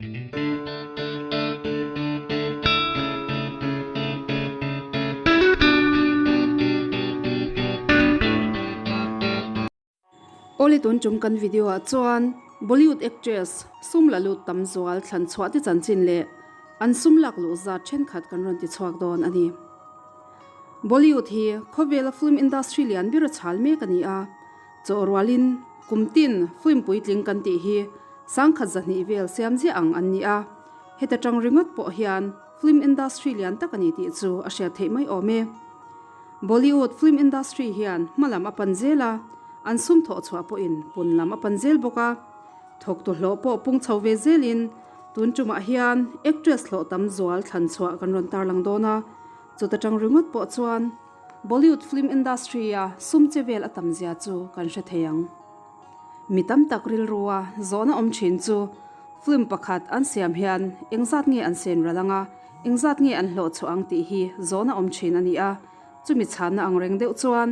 Awle tun tum kan video ah chuan Bollywood actress sum la lut tam zual thlan chhuah te chanchin leh an sum lak luh zat thenkhat kan rawn ti chhuak dawn a ni. Bollywood hi khawvela film industry lian ber a chhal mek a ni a, chaw rualin kum tin film puitling kan tih hi sangkhat zahnih vel siam ziah ang an ni a, heta tang ringawt pawh hian film industry lian tak a ni tih chu a hriat theih mai awm e. Bollywood film industry hian hma lam a pan zel a, an sum thawh chhuah pawhin pun lam a pan zel bawk a. Thawktu hlawh pawh pung chho ve zelin tun tumah hian actress hlawh tam zual thlan chhuah kan rawn tarlang dawn a, chuta tang ringawt pawh chuan Bollywood film industry-a sum che vel a tam zia chu kan hre thei ang. Mi tam tak rilrua zawhna awm thin chu film pakhat an siam hian engzat nge an sen ral ang a, Engzat nge an hlawh chhuah ang tih hi zawhna awm thin a ni a, chumi chhanna ang reng deuh chuan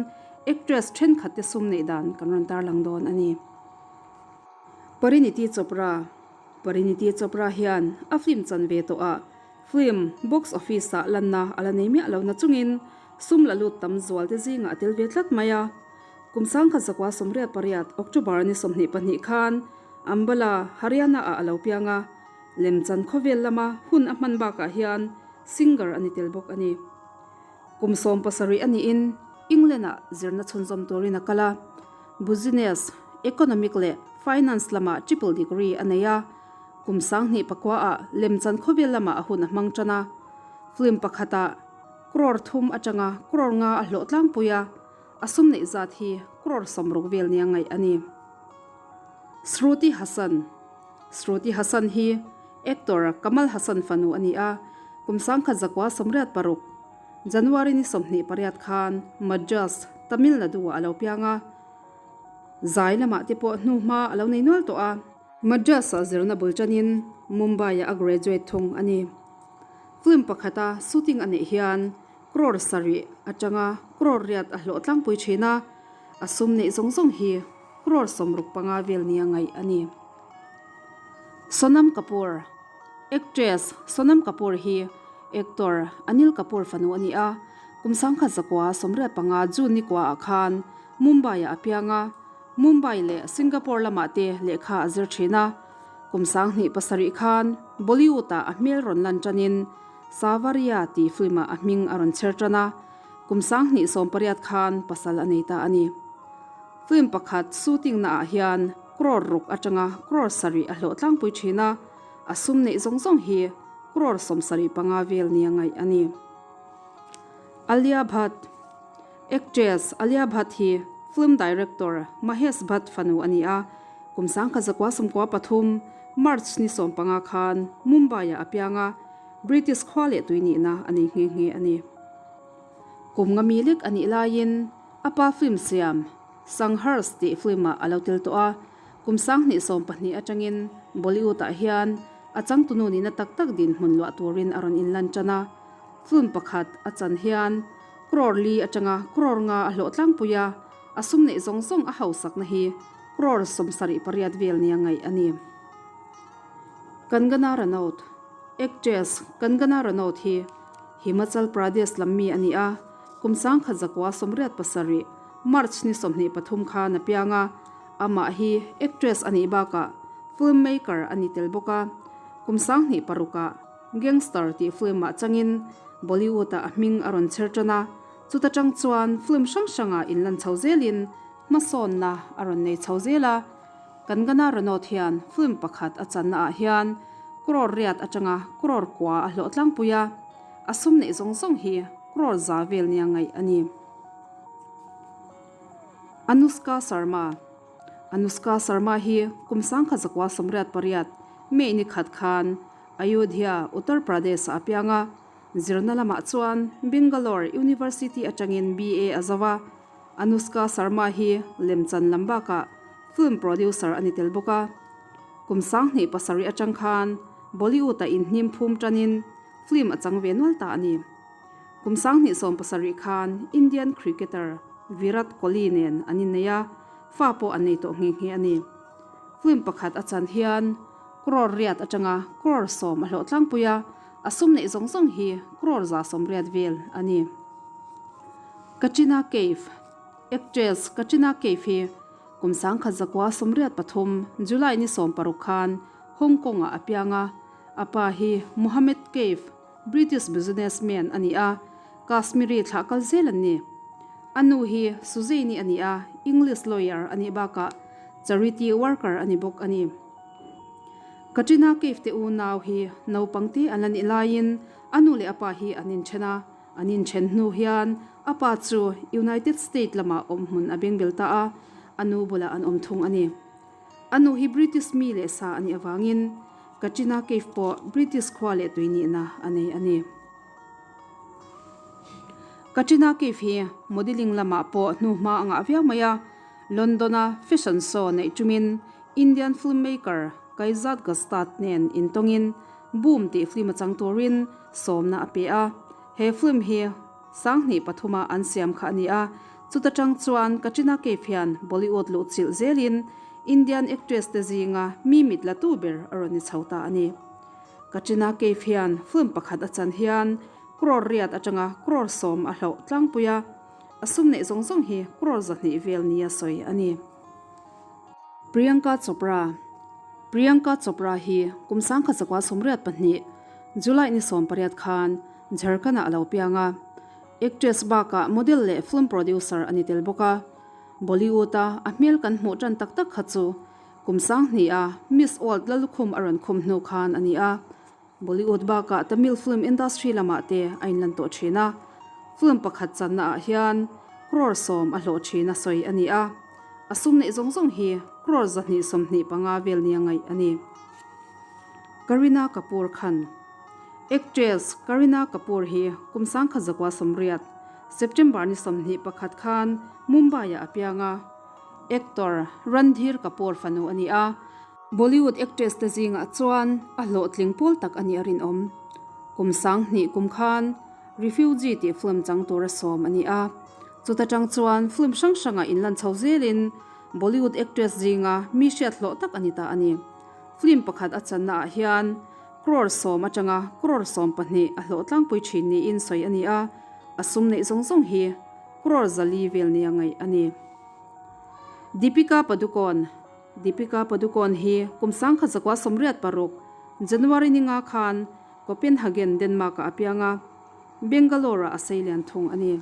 actress thenkhat te sum neih dan kan rawn tarlang dawn a ni. Parineeti Chopra Parineeti Chopra hian a film chan ve tawh ah film box office ah lanna a la nei miah lo na chungin sum la lut tam zual te zingah a tel ve tlat mai a. Kum 1988 October ni 22 khan Ambala, Haryana ah a lo piang a, Lemchan khawvel lama hun a hman bakah hian singer a ni tel bawk a ni. Kum 17 a niin England-ah zirna chhunzawm turin a kal a, Business, Economic leh Finance lamah triple degree a nei a, kum 2009-ah Lemchan khawvel lamah a hun a hmang tan a, film pakhatah crore thum atanga crore nga a hlawh tlangpui a, a sum neih zat hi crore 60 vel nia ngaih a ni. Shruti Haasan. Shruti Haasan hi actor Kamal Haasan fanu a ni a, kum 1986, January ni 28 khan Madras, Tamil Nadu-ah a lo piang a. Zai lamah te pawh hnuhma a lo nei nual tawh a. Madras-ah zirna bul tanin Mumbai-ah a graduate thung a ni. Film pakhata shooting a neih hian crore sarih atanga crore riat a hlawh tlangpui thin a, a sum neih zawng zawng hi crore 65 vel nia ngaih a ni. Sonam Kapoor Actress Sonam Kapoor hi actor Anil Kapoor fanu a ni a, kum 1985 June ni kuaah khan Mumbai-ah a piang a, Mumbai leh Singapore lamah te lehkha a zir thin a. Kum 2007 khan Bollywood-ah a hmel rawn lan tanin Savaria tih film-ah a hming a rawn chher tan a, kum 2018 khan pasal a nei ta a ni. Film pakhat shooting naah hian crore ruk atanga crore sarih a hlawh tlangpui thin a, a sum neih zawng zawng hi crore 75 vel nia ngaih a ni. Alia Bhatt Actress Alia Bhatt hi film director Mahesh Bhatt fanu a ni a, kum 1993 March ni 15 khan Mumbai-ah a piang a, British khua leh tui nihna a nei nghe nghe a ni. Kum nga mi lek a nih laiin a pa film siam Sangharsh tih film-ah a lo tel tawh a, kum 2012 atangin Bollywood-ah hian a changtunu nihna tak tak dinhmun luah turin a rawn inlan tan a, film pakhat a chan hian crore li atanga crore nga a hlawh tlangpui a, a sum neih zawng zawng a hausakna hi crore 78 vel nia ngaih a ni. Kangana Ranaut Actress Kangana Ranaut hi Himachal Pradesh lam mi a ni a, kum 1987 March ni 23 khan a piang a, amah hi actress a nih bakah film maker a ni tel bawk a, kum 2006-ah Gangster tih film-ah changin Bollywood-ah a hming a rawn chher tan a, chuta tang chuan film hrang hrangah inlan chho zelin hmasawnna a rawn nei chho zel a. Kangana Ranaut hian film pakhat a channa ah hian crore riat atanga crore kua a hlawh tlangpui a, a sum neih zawng zawng hi crore za vel nia ngaih a ni. Anushka Sharma Anushka Sharma hi kum 1988 May ni khat khan Ayodhya, Uttar Pradesh ah a piang a, zirna lamah chuan Bangalore University atangin BA a zo a, Anushka Sharma hi lemchan lam bakah film producer a ni tel bawk a. Kum 2007 atang khan Bollywood-ah inhnim phum tanin film a chang ve nual ta a ni. Kum 2017 khan Indian cricketer Virat Kohli nen an innei a, fa pawh an nei tawh nghe nghe a ni. Film pakhat a chan hian. Crore riat atanga crore 10 a hlawh tlangpui a, a sum neih zawng zawng hi crore 180 vel a ni. Katrina Kaif Actress Katrina Kaif hi kum 1983 July ni 16 khan Hong Kong-ah a piang a, a pa hi Mohammed Kaif, British businessman a ni a, Kashmiri thlah kal zel an ni. A nu hi Suzaini a ni a, English lawyer a nih bakah charity worker a ni bawk a ni. Katrina Kaif te unau hi naupang te an la nih laiin a nu leh a pa hi an inthen a, an inthen hnu hian a pa chu United State lamah awm hmun a bengbel ta a, a nu bulah an awm thung a ni. A nu hi British mi leh sa a nih avangin Katrina Kaif pawh British khua leh tui nihna a nei a ni. Katrina Kaif hi modelling lamah pawh hnuhma a ngah viau mai a, London-a fashion show neih tumin Indian filmmaker Kaizad Gustad nen intawngin Boom tih film a chang turin sawmna a pe a, he film hi 2003 a an siam kha a ni a, chuta tang chuan Katrina Kaif hian Bollywood luh chilh zelin Indian actress te zinga mi mit la tu ber a rawn ni chho ta a ni. Katrina Kaif hian film pakhat a chan hian crore riat atanga crore 10 a hlauh tlangpui a, a sum neih zawng zawng hi crore 200 vel nia sawi a ni. Priyanka Chopra Priyanka Chopra hi kum 1982, July ni 18 khan Jharkhand-ah a lo piang a. Actress bakah model leh film producer a ni tel bawk a. Bollywood-a a hmel kan hmuh tan tak tak kha chu kum 2000-a Miss World Lalukhum a rawn khum hnu khan a ni a. Bollywood bakah Tamil film industry lamah te a inlan tawh thin a. Film pakhat channa ah hian crore 10 a hlawh thin a sawi a ni a. A sum neih zawng zawng hi crore 225 vel nia ngaih a ni. Kareena Kapoor Khan Actress Kareena Kapoor hi kum 1980, September ni 21 khan Mumbai-ah a piang a. Actor Randhir Kapoor fanu a ni a. Bollywood actress te zingah chuan a hlawhtling pawl tak a nih a rinawm. Kum 2000 kum khan Refugee tih film chang tura sawm a ni a. Chuta tang chuan film hrang hrangah inlan chho zelin Bollywood actress zinga mi hriat hlawh tak a ni ta a ni. Film pakhat a channa ah hian crore 10 atanga crore 12 a hlawh tlangpui thin niin sawi a ni a, a sum neih zawng zawng hi crore 400 vel nia ngaih a ni. Deepika Padukone Deepika Padukone hi kum 1986, January ni nga khan Copenhagen, Denmark-ah a piang a, Bangalore-ah a sei lian thung a ni.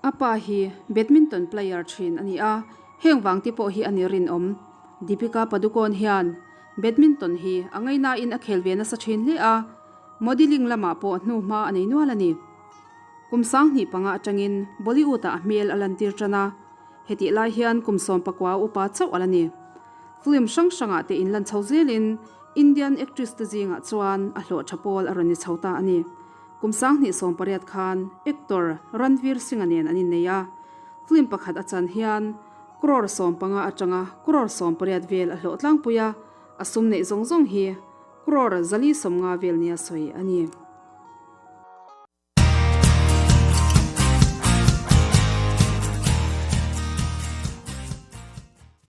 A pa hi badminton player thin a ni a, heng vang te pawh hi a ni rinawm. Deepika Padukone hian badminton hi a ngainain a khel ve nasa thin hle a, modelling lamah pawh hnuhma a nei nual a ni. Kum 2005 atangin Bollywood-ah a hmel a lantir tan a, hetih lai hian kum 19 upa chauh a la ni. Film hrang hrangah te inlan chho zelin Indian actress te zingah chuan a hlawh tha pawl a rawn ni chho ta a ni. Kum 2018 khan actor Ranveer Singh-a nen an innei a, film pakhat a chan hian crore 15 atanga crore 18 vel a hlawh tlangpui a, a sum neih zawng zawng hi crore 450 vel nia sawi a ni.